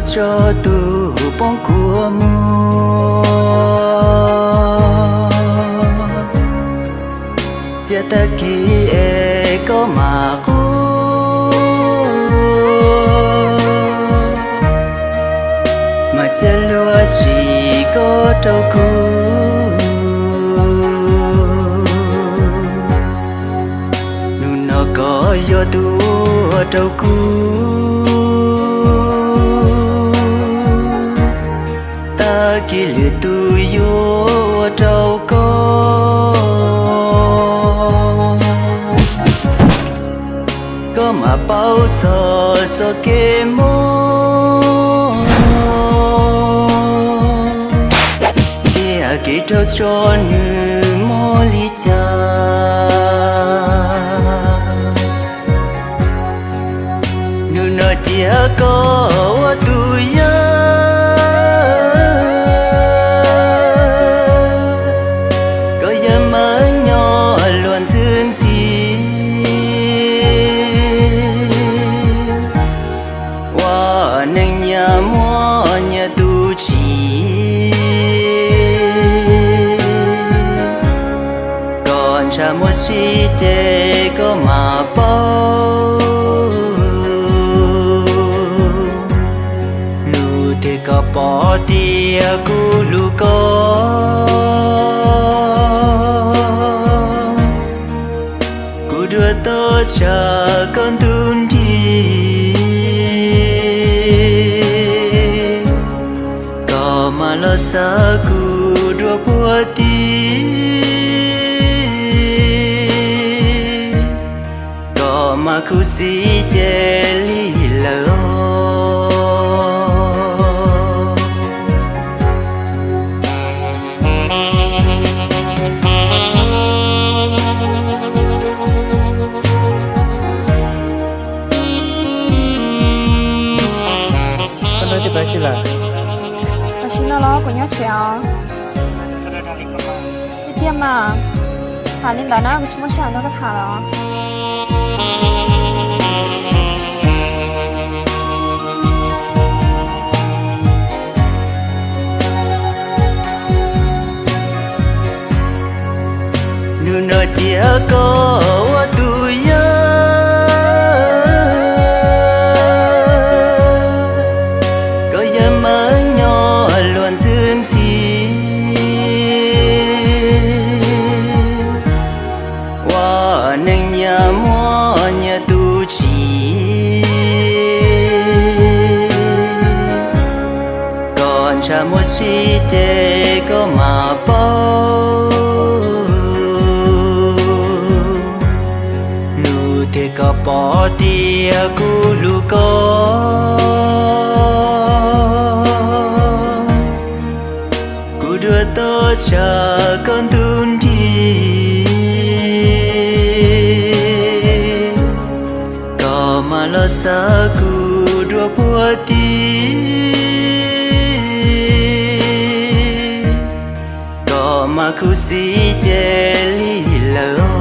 Tso tus poob kua muag, cia tag kis es koj mam qub, mas cia luag tsim koj rau kuv. Hnub no koj yog tus ua rau kuv, tag kis lwm tus yuav ua rau koj. Koj mam paub txog txoj kev mob, tiam kev raug tso nws mob li cas. Hnub no cia koj ua tus yawg, koj yawg mas nyob luag ntxhi ntxhi, ua neej nyias muaj nyias tus tsim. Koj ntshav muaj sib ces koj mam paub, lus twg koj pom tias kuv hlub koj. Kuv dua toj tsam koj ntug nrig, koj mam los xav kuv dua puag tim, koj mas khuv xim ces lig lawm os. Koj nrog tus pab si lawm? Tam sim no los kuv nyob tsev os. Tiag tiag mas, tham li ntawd na kuv tsis muaj sij hawm nrog koj tham lawm. Hnub no cia koj ua tus yawg, koj yawg mas nyob luag ntxhi ntxhi, ua neej nyias muaj nyias tus tsim. Koj ntshav muaj sib ces koj mam paub, lus twg koj pom tias kuv hlub koj. Kuv dua toj tsam koj ntug nrig, koj mam los xav kuv dua puag tim, koj mas khuv xim ces lig lawm os.